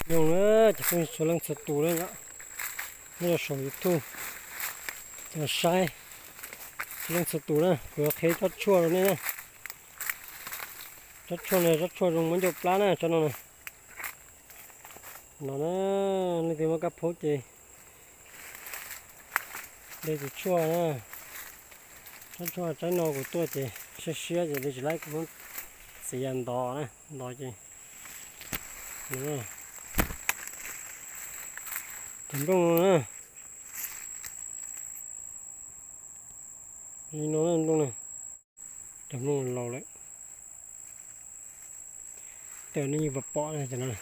Nyob zoo na, cov phooj ywg txhua leej txhua tus na, nyob rau saum YouTube, cov saib txhua leej txhua tus na, kuv yuav qhia tsob tshuaj rau nej na. Tsob tshuaj no, tsob tshuaj zoo muab ncauj plab na, tsob no na. No na, leej twg muaj kab phaub ces de tus tshuaj na. Tsob tshuaj tsaib no kuv tuaj ces siab siab ces de tsis laib, kuv muab txiav ntov na, ntov ces cov nplooj no na. Li no na nplooj na. Cov nplooj laus lawm. Tej nej yeej pom pom na cov no.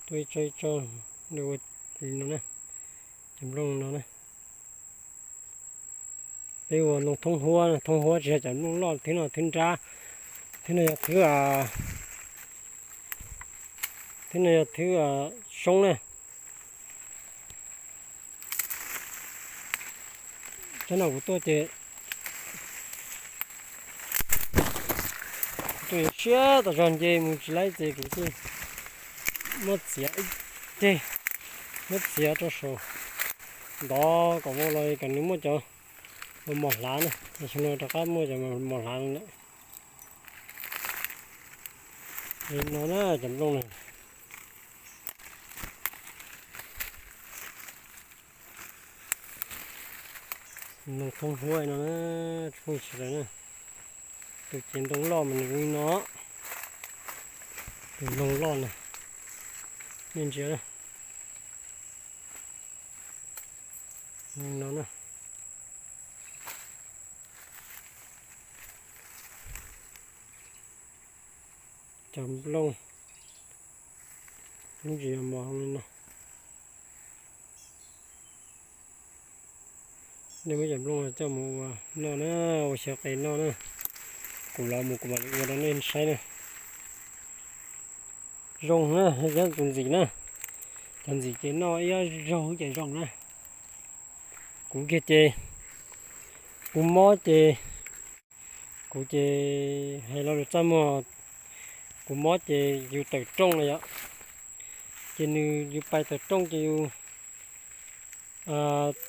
Tuaj ib tsob ib tsob ua li no na. Cov nplooj no na. Peb ua nplooj thoob huab, thoob huab tsis yog cov nplooj loj, thwb no thwb nrab, thwb no yog thwb, thwb no yog thwb soob na. Tsob no kuv tuaj ces kuv tuaj yuav siab tas zog nce mus tsis laib ces kuv thiaj muab txiav ib ceg, muab txiav rau saum ntov kom vau los kom nws muaj cov mos hlav na, xyoo no rov qab muaj cov mos hlav no lawm. Li no na cov nplooj na. Nplooj thoob huab no na, tsoom phooj ywg sawv daws na. Tus cev ntoo loj mas nws zoo li no. Tus nplooj loj na, nej ntsia li no na. Cov nplooj lub ntsis mos li no. Nej muab cov nplooj no coj mus ua noj na, ua xyaw qe noj na. Kuv los mus kuv mam li ua rau nej saib na. Zoo na, yog tus ntxim na. Cov ntxim ces noj ib zaug ces zoo na. Kuv kiag ces kuv mob ces kuv ces hais lo lus txaj muag, kuv mob ces yus tawm rooj na yom. Ces nws yus pais tawm rooj ces yus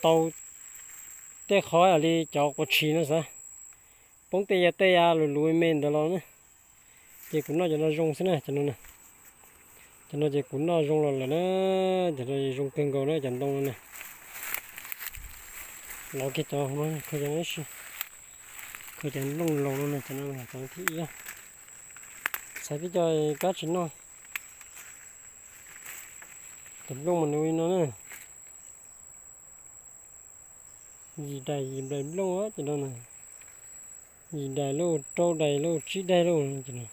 tau tej qhov li cov quav tshis no xav, poob tej ya tej ya luv luv me ntawd los na. Ces kuv noj cov no zoo xwb na, cov no na. Cov no ces kuv noj zoo los lawm na, cov no zoo kawg nkaus na, cov ntoo no na. Lov kiag cov, khaws cov no ib si, khaws cov nplooj laus no na, cov no cov thib ib. Xav tib co kab tsis noj. Cov nplooj mas nws li no na. Yim daim yim nplaim nplooj ces no na. Yim daim lauj, rau daim lauj, tsib daim lauj ces no.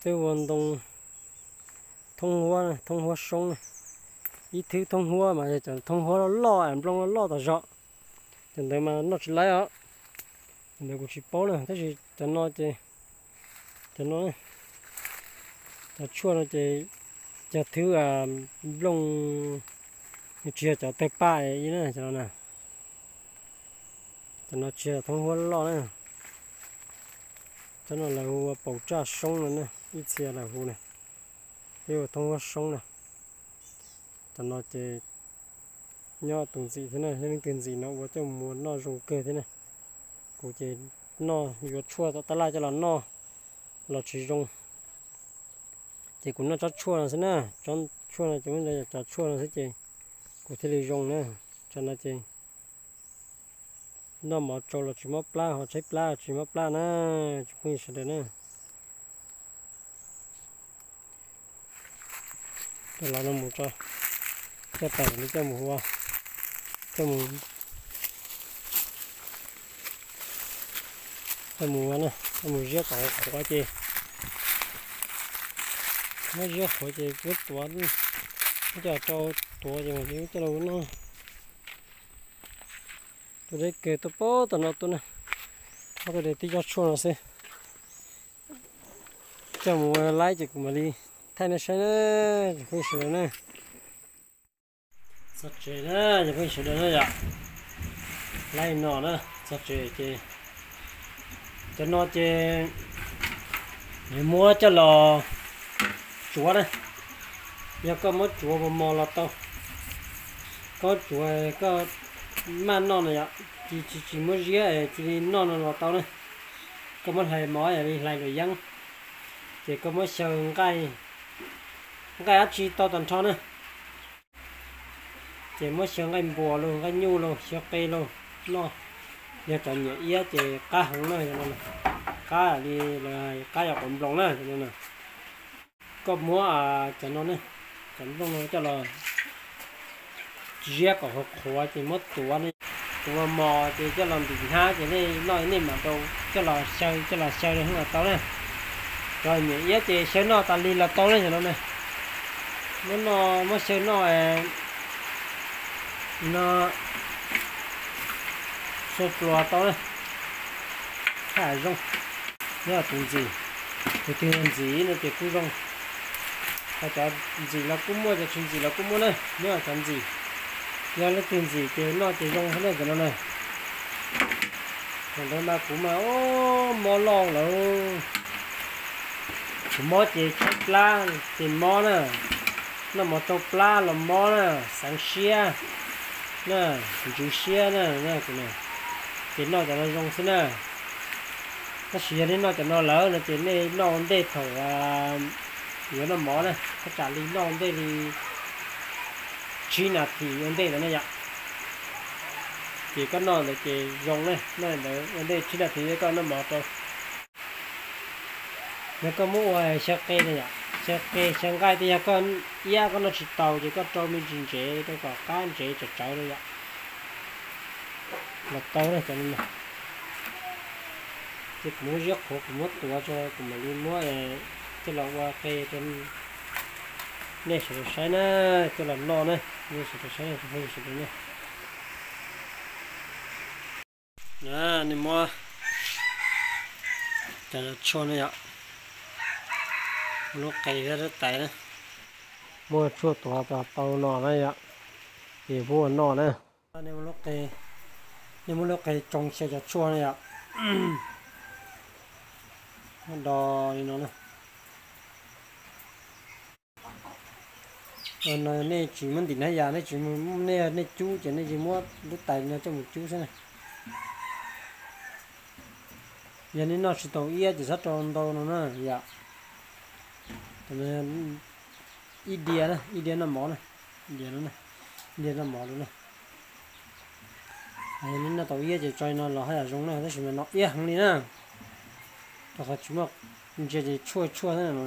Peb ua ntoo thoob huab, thoob huab soob na. Ib thwb thoob huab mas yog cov thoob huab loj loj, nplooj loj loj tas zog. Cov ntawd mas noj tsis laib os. Cov ntawd kuv tsis paub na, tab sis cov no ces, cov no, cov tshuaj no ces yog thwb nplooj, tsis yog cov tawg paj ib na, cov no na. Cov no tsis yog thoob huab loj na. Cov no lawv hu ua paus tsaj soob no na, ib txhia lawv hu na. Peb ua thoob huab soob na. Cov no ces nyob tus ntxim thiab na, yog leej twg ntxim no ua coj mus noj zoo kawg thiab na. Kuv ces noj yuav tshuaj tom tab laj coj los noj los tsis zoo. Ces kuv noj tsob tshuaj no xwb na, tsob tshuaj no ces muab cov tshuaj no xwb ces kuv thiaj li zoo na. Tsob no ces noj mov tsau los tsis mob plab, ho tshaib plab los tsis mob plab na, tsoom phooj ywg sawv daws na. Coj los no mus tso, coj tawm li coj mus ua, coj mus, coj mus ua na, coj mus ziab kom qhuav ces, muab ziab qhuav ces muab tuav, muab coj rau tuav ces mam li coj los ua noj. Tuaj deb kawg tuaj pab tom no tuaj na, ob tug de tib tsob tshuaj no xwb. Coj mus ua laib ces kuv mam li thaij nej saib na, cov phooj ywg sawv daws na. Txog tsev na, cov phooj ywg sawv daws na yom. Laib no na, Txog tsev ces cov no ces yuav muab coj los tsuav na. Yog koj muab tsuav mos mos los tau, koj tsuav koj maj noj no yom, tsis tsis muab ziab cia li noj no los tau na. Koj muab hlais mov yam li hlais luam yeeb, ces koj muab xyaw nqaij, nqaij dab tsi tau tag nrho na. Ces muab xyaw nqaij npuas los, nqaij nyuj los, xyaw qe los noj. Yog cov nyiam iab ces qab heev na, qab li lawv hais qab yam qhuav nploos na. Koj muab cov no ne, cov nplooj no coj los ziab kom qhuav qhuav ces muab tuav ne, tuav mos mos ces coj los ntim hnab ces nej noj nej mam rau coj los xyaw, coj los xyaw li hnub los tau na. Cov nyiam iab ces xyaw noj tas li los tau na cov no na. Muab noj, muab xyaw noj no xua pluas tau na. Haj zoo. Nyob tus ntxim, tus twg ntxim no ces kuj zoo. Ho cov ntxim los kuj muaj, cov tsis ntxim los kuj muaj na. Nyob cov ntxim, yog leej twg ntxim ces noj ces zoo thiab na cov no na. Thaum ntawd mas kuv mas mob loj lawm. Kuv mob ces tshaib plab ces mob na. Noj mov tsau plab los mob na, xeev siab na, ntsws siab na, ces noj cov no zoo xwb na. Tab sis yog nej noj cov no lawm no ces nej noj ua ntej thaum yuav noj mov na, thaj tsam li noj ua ntej li tsib nas this ua ntej ntawd na yom. Ces koj noj ntawd ces zoo na, noj ntawd ua ntej tsib nas this koj noj mov rau. Yog koj muab ua xyaw qe na yom, xyaw qe xyaw nqaij, twb yog koj iab koj noj tsis taus ces koj rau me ntsis ntsev rau kom qab ntsev tsawv tsawv na yom. Los tau na cov no. Ces kuv muab ziab qhuav, kuv muab tuav tso, kuv mam li muab coj los ua qe rau nej sawv daws saib na, coj los noj na, nej sawv daws saib na, phooj ywg sawv daws na. Nej muab cov tshuaj no yom, muab lub qe thiab lub tais na, muab tshuaj tuav tau no na yom, ces pub ua noj na. Nej muab lub qe tsoo xyaw cov tshuaj na yom, do li no na. No nej tsis muab ntim hnab yas, nej tsis, nej, nej cub ces nej tsis muab lub tais no coj mus cub xwb na. Yog nej noj tsis tau iab ces txhob rau ntau no na yom. Ib diav na, ib diav noj mov na, ib diav no na, ib diav noj mov rau na. Yog nej noj tau iab ces tso no los haj yam zoo na, tab sis mas no iab heev li na. Rau qhov tsis muaj, ntsia ces tshuaj tshuaj xwb no.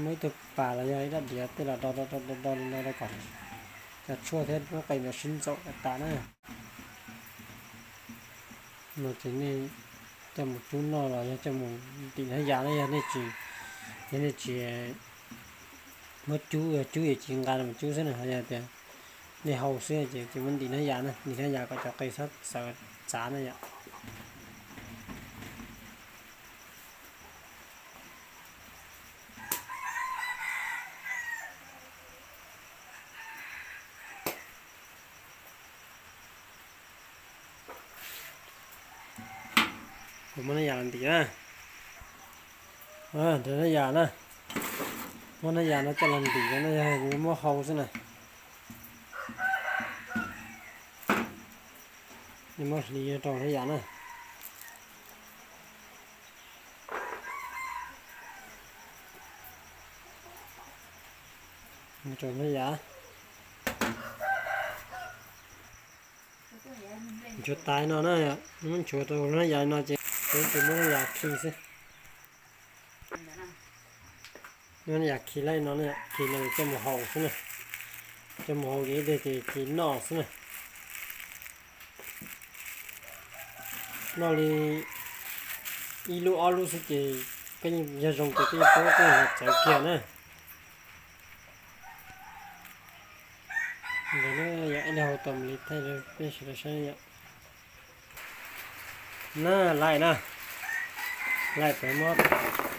Muaj ib tug pas los yog ib rab diav tej los do do do do li no rau kom cov tshuaj thiab lub qe ntawd sib ntxaum tas na. No ces nej coj mus cub noj los yog coj mus ntim hnab yas na, yog nej tsis, yog nej tsis muab cub, yog cub ces tsis nqa los cub xwb na, yog tias nej hau xwb ces muab ntim hnab yas na, ntim hnab yas kom cov qe txawv txav na yom. Kuv muab hnab yas los ntim na. Nrhiav hnab yas na. Muab hnab yas no coj los ntim no yog muab hau xwb na. Nej muab hliv rau hnab yas na. Rau hnab yas. Nchuav tais no na, muab nchuav rau hnab yas no ces, ces muab hnab yas khi xwb. Muab hnab yas khi laij no, khi no coj mus haus xwb na. Coj mus haus ces ib pliag ces khi noj xwb na. Noj li ib lub ob lub xwb ces koj yeej yog zoo ces koj yeej paub koj yeej txawv kiag na. Ntawd na yom, ib leeg hau tau mam li thaij rau peb sawv daws saib yom. Na, laij na, laij peb muab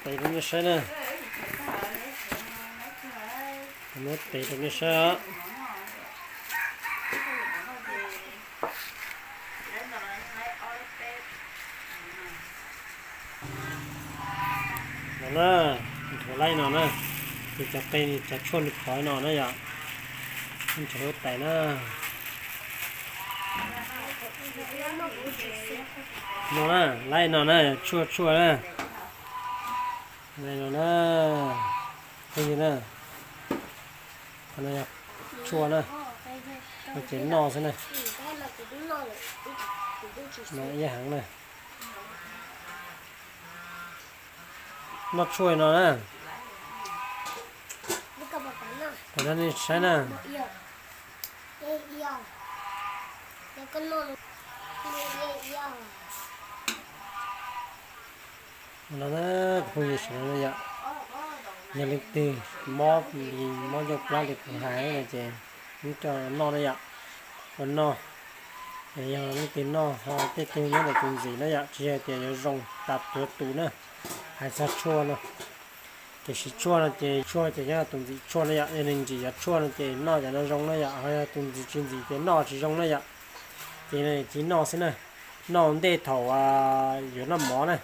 tev rau nej saib na. Muab tev rau nej saib os. Na, nthuav laib no na, ces cov qe cov tshuaj nws phov no na yom, nthuav lub tais na. No na, laib no na, tshuaj tshuaj na. Laib no na, phooj ywg na, qhov no yog tshuaj na, ces noj xwb na. No ib yam heev na. Noj tshuaj no na. Tam no nej saib na. No na, phooj ywg sawv daws na yom, yog leej twg mob li mob ncauj plab li kuv hais no ces muab coj noj na yom, ua noj. Yog leej twg noj ho tej tug nyob ntawm tus ntxim na yom, tsis yog tias yuav zoo tas tuav tus na. Hais txog tshuaj no, ces siv tshuaj no ces tshuaj ces nyob tus ntxim tshuaj na yom, yog nws ntsim cov tshuaj no ces noj cov no zoo na yom, ho yog tus ntxim tsis ntxim ces noj tsis zoo na yom. Ces no tsis noj xwb na, noj ntej thaum yuav noj mov na.